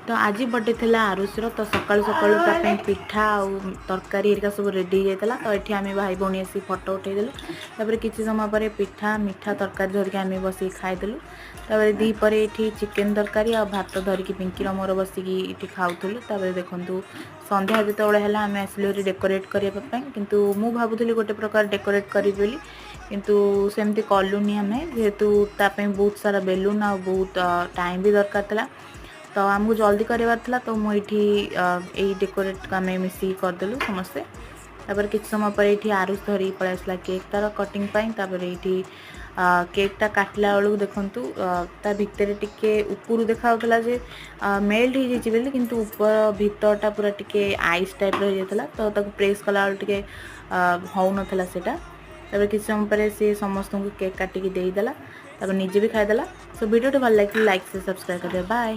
ତ ଆଜି ବର୍ଥଡେ ଥିଲା ଆରୁଷର। ତ ସକାଳୁ ସକାଳୁ ତା ପାଇଁ ପିଠା ଆଉ ତରକାରୀ ହେରିକା ସବୁ ରେଡ଼ି ହେଇଯାଇଥିଲା। ତ ଏଠି ଆମେ ଭାଇ ଭଉଣୀ ଆସିକି ଫଟୋ ଉଠେଇଦେଲୁ। ତାପରେ କିଛି ସମୟ ପରେ ପିଠା, ମିଠା, ତରକାରୀ ଧରିକି ଆମେ ବସିକି ଖାଇଦେଲୁ। ତାପରେ ଦ୍ୱିପହରେ ଏଠି ଚିକେନ୍ ତରକାରୀ ଆଉ ଭାତ ଧରିକି ପିଙ୍କିର ମୋର ବସିକି ଏଠି ଖାଉଥିଲୁ। ତାପରେ ଦେଖନ୍ତୁ, ସନ୍ଧ୍ୟା ଯେତେବେଳେ ହେଲା, ଆମେ ଆସିଲୁ ଏଠି ଡେକୋରେଟ୍ କରିବା ପାଇଁ। କିନ୍ତୁ ମୁଁ ଭାବୁଥିଲି ଗୋଟେ ପ୍ରକାର ଡେକୋରେଟ୍ କରିବି ବୋଲି, କିନ୍ତୁ ସେମିତି କଲୁନି ଆମେ, ଯେହେତୁ ତା ପାଇଁ ବହୁତ ସାରା ବେଲୁନ୍ ଆଉ ବହୁତ ଟାଇମ୍ ବି ଦରକାର ଥିଲା। ତ ଆମକୁ ଜଲ୍ଦି କରିବାର ଥିଲା। ତ ମୁଁ ଏଇଠି ଏଇ ଡେକୋରେଟ୍ ଆମେ ମିଶିକି କରିଦେଲୁ ସମସ୍ତେ। ତାପରେ କିଛି ସମୟ ପରେ ଏଇଠି ଆରୁଷ ଧରିକି ପଳେଇ ଆସିଲା କେକ୍ ତାର କଟିଂ ପାଇଁ। ତାପରେ ଏଇଠି କେକ୍ଟା କାଟିଲା ବେଳକୁ ଦେଖନ୍ତୁ, ତା ଭିତରେ ଟିକେ ଉପରୁ ଦେଖାଯାଉଥିଲା ଯେ ମେଲ୍ଟ ହେଇଯାଇଛି ବୋଲି, କିନ୍ତୁ ଉପର ଭିତରଟା ପୁରା ଟିକେ ଆଇସ୍ ଟାଇପ୍ର ହେଇଯାଇଥିଲା। ତ ତାକୁ ପ୍ରେସ୍ କଲାବେଳକୁ ଟିକେ ହେଉନଥିଲା ସେଇଟା। ତାପରେ କିଛି ସମୟ ପରେ ସିଏ ସମସ୍ତଙ୍କୁ କେକ୍ କାଟିକି ଦେଇଦେଲା। ତାପରେ ନିଜେ ବି ଖାଇଦେଲା। ସୋ ଭିଡ଼ିଓଟି ଭଲ ଲାଗିଥିଲେ ଲାଇକ୍, ସବସ୍କ୍ରାଇବ୍ କରିଦେବେ। ବାଏ।